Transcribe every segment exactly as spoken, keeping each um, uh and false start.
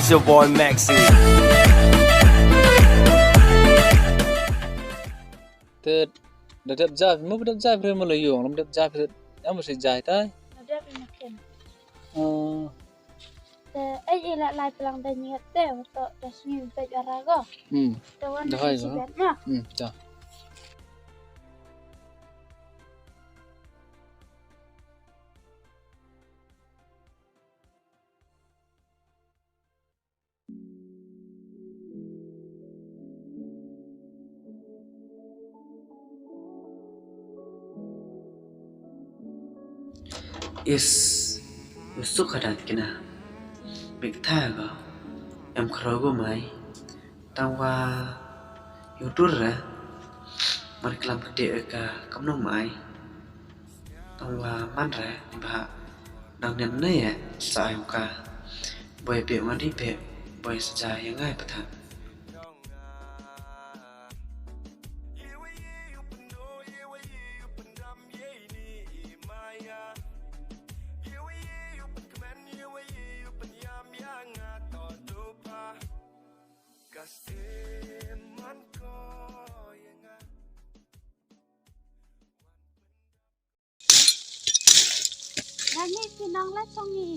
It's your boy Maxi. Te da dep ja phi, mo ba dep ja phi re mo la yung, lam dep ja phi, em mo si ja tai. Dep i makin. Oh. Te, eh, i la lai plang da ngiat te, to da sni pet ara go. Hmm. Te wan da hai si go. Bet ma. Hmm, ja. Is, u suk hadat kina. Bik tha ko. Em khro ko mai. Tang wa yu dur ra. Man klam kete ka kam nong mai. Tang wa man ra ni ba. Nang nen ne ya sa yung ka. Boy pe ngan di pe. Boy sa ja ya ngai pathan. Rani, phi nang la chong i.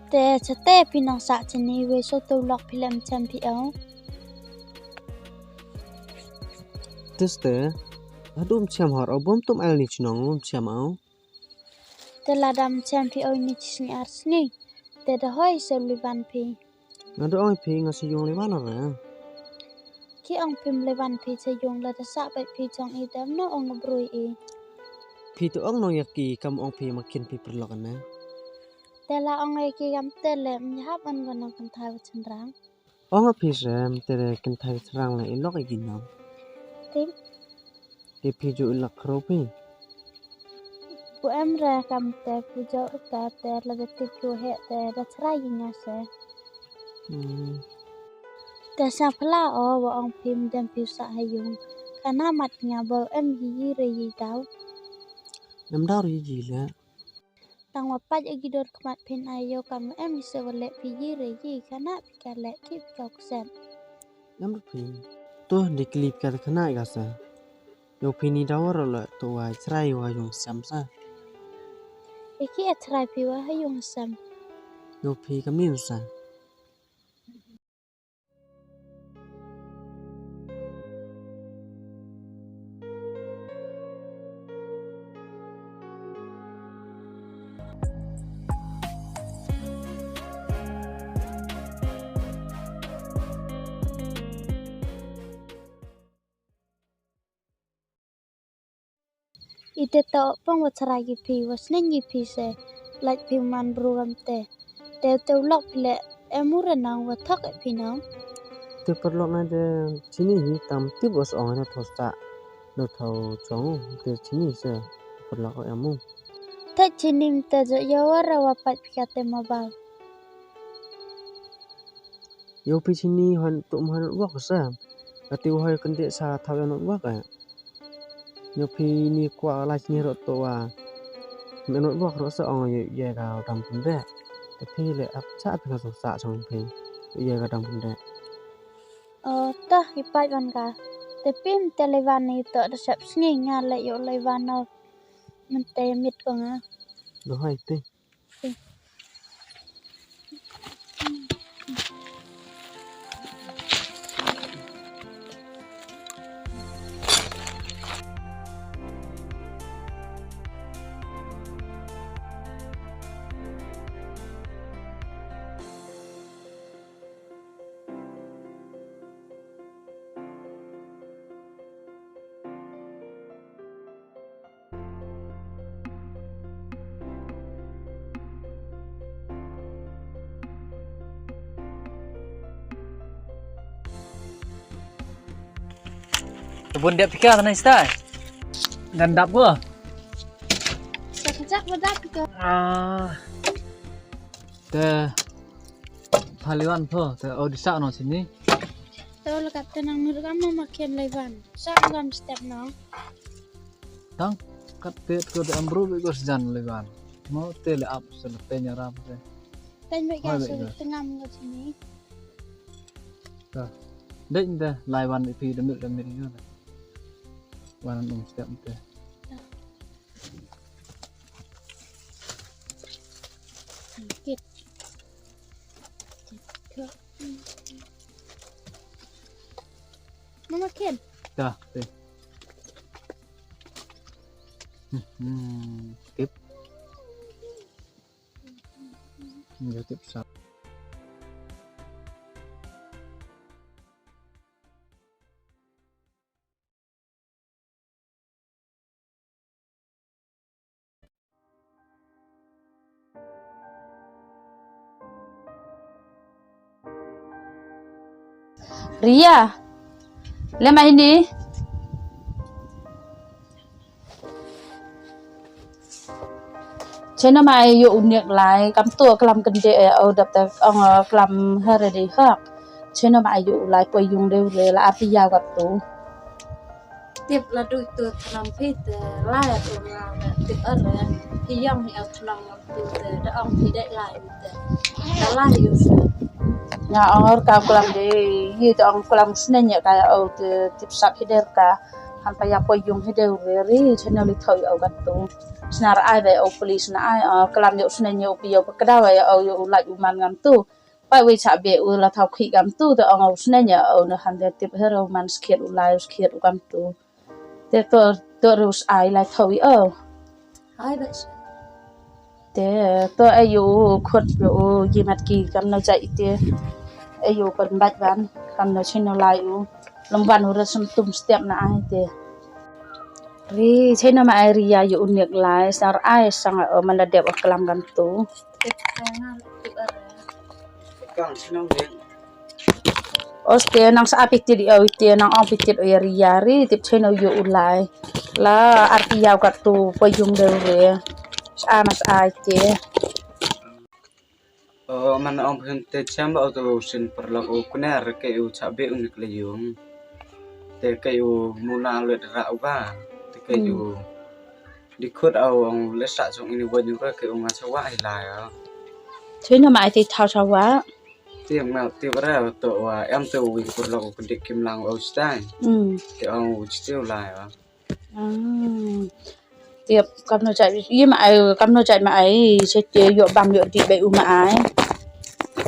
Te chate phi nang sah chini we so to lok phi lem chem phi au. Tiste, hadum chem hor au bom tum el ni chnong bom chem au. Te la dam chem phi au ni chisni ar sni. Te da hoi se liwan phi. Nga da ong phi nga sa yung liwan ra. Ki ong phim liwan phi sa yung la da sah pet phi chong i dem no ong brui i. Phi tu ong nong ya ki kam ong phi ma kin phi perlok na. Te la ong ya ki kam te le mi hap an go nong kan thai wa chenrang. Ong a phi sem te le kan thai chenrang le i lok i ginam. Te. Te phi ju i lak khro phi. Pu em re kam te pu jo ka te la da tip pu he te da chrai i nga se. Hmm. Te sa phla o wa ong phim dem phi sa ha yung. Kana mat nga bo em hi yi re yi daw. Em daw re yi le. Tang wa pat agi dor khmat phin ayo kam em hi se wa le phi yi re yi kana phi ka le ki phi ka ksen. Em re phi. To di klip ka khana i ka sa. Yo phi ni daw ro le to wa chrai wa yung sem sa. E ki e chrai phi wa ha yung sem. Yo phi ka min sa. I te to pong wa chrai ki phi, wa sneng ki phi se, lait phi man bru kam te. Te te u lok phi le, em u re nang wa thok e phi nang. Te parlok na de chini hi tam tip wa song na tho sa, na tho chong, te chini se, parlok em u. Te chini te jo ya wa ra wa pat phi ka te ma ba. Yo phi chini hon tu hon wok sa. Kati u hoi kynde sa thaw ya not wok eh. Yo phi ni kwah la chini ro to wa. Me not wok ro sa ong ye, ye ka dam pynde. Te phi le ap cha phi ka so sa chong phi. Ye ka dam pynde. O, tah i pai wan ka. Te pim te le wan ni to da sep sngi nga le yo le wan no. Mynte mit ko nga. Do hai te. Te bun dep pika tana ista. Dan dap ko. Chak wa dap ka. Ah. Te, pha lai wan pho, te o di sa no sini. Te o la kat te nang nur kam ma ma khen lai wan. Sa kam step no. Tang, kat te ko te amru bi ko sjan lai wan. Mo te le ap sa le te nyarap te. Tang be ka sa te ngam ko sini. Ka. Dek te lai wan bi phi de mil de mil ko. Wan um step te. Kit. Mama Ken. Ta, te. Hmm, tip. Nyo tip sa. Ria, le mai ni. Cheno mai yoh u niak lai, kam tu klam kynde, eh, o dap ta ong, eh, klam her di hak. Cheno mai yoh u lai poi yung de u re la api ya kat tu. Tip la du tu thnam phi te lai tu nga tip ar phi yong hi au thnam tu te da ong phi dek lai te. Da lai yu se. Nga ong ar ka klam de, yi te ong klam sne nya ka ya au te tip sap hi der ka. Han pa ya poi yung hi de u re ri, cheno li thoi au kat tu. Snar ai de au pli sna ai, ah, klam yoh sne nya u pi yoh pa kdaw ya au yoh u laj u man ngam tu. Pai wei cha be u la thau khi kam tu, te ong u sne nya u na han de tip her u man skhiat u lai u skhiat u kam tu. Te to, to ru s ai lai thau i o. Ai ba s- Te to e yu khot yu u yi mat ki kam no cha i te. E yu kon bat ban kam no cheno lai u. Long ban u ra sum tum step na ai te. Ri, cheno ma ai ri ya yu u niak lai, sar ai sang o man la dep o klam kam tu. Oste nang sa apitit i au ite nang apitit o ya ri ya ri tip cheno yoh u lai. La arti yau kat tu poi yung de u re. Sa mas ai te. O, man ong phin te chem ba o tu sin parlok u kner ke u cha be u nik le yung. Te ke u muna le ra u ba. Te ke u di khut au ong le sa jong ini wa yung re ke u nga chawa hi lai o. Cheno ma ai te thau chawa. Tiap ma tiap ra to wa em to wi pur lo ko dik kim lang o stai. Hmm. Te ong u stiu lai wa. Ah. Tiap kam no chai, ye ma ai, kam no chai ma ai, se te yoh bam yoh di be u ma ai.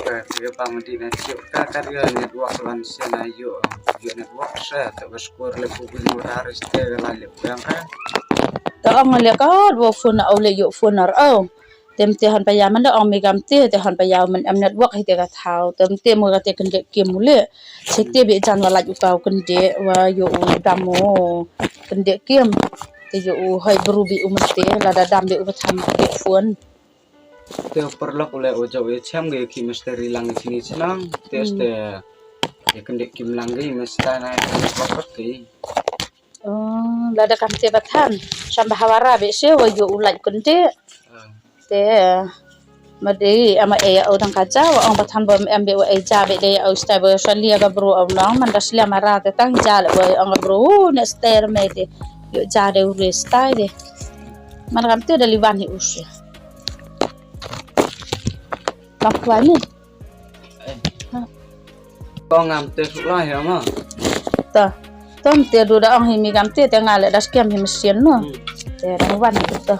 Ka te yoh bam di na tiap ka ka yoh network lan se na yoh, yoh network se te wa skur le pu bin mo ra re ste la le yang ka. Te ong le ka wo phone au le yoh phone ar au. Tem te hon pa ya man da ong mi kam te, te hon pa ya man em network hi te ka thau. Tem te mo ka te kynde kim u le. Se te bi jan wa laj u kau kynde wa yoh u dam mo kynde kim. Te yoh u hoi bru bi u man te, la da dam bi u ba tham te phone. Te u parlok u le u jo u chem ge ki misteri lang ki ni chnang. Te ste ya kynde kim lang ge misteri na ki. Oh, lada kam te ba than, sam ba hawara be se wa yoh u lait kynde. Ah. Te, ma de, ama e ya o dang ka ja, wa ong ba than ba em be wa e ja be de ya o stai ba sa lia ka bru o nong, man da slia mara te tang ja le wa ong ka bru, u ne stai me de, yoh ja de u re stai de. Man kam te da liwan hi u se. Kam kwai ni. Ko ngam te suk lai ya ma. Ta. Tom te du da ong hi mi kam te, te nga le da skem hi machine no. Hmm. Te da wan hi to.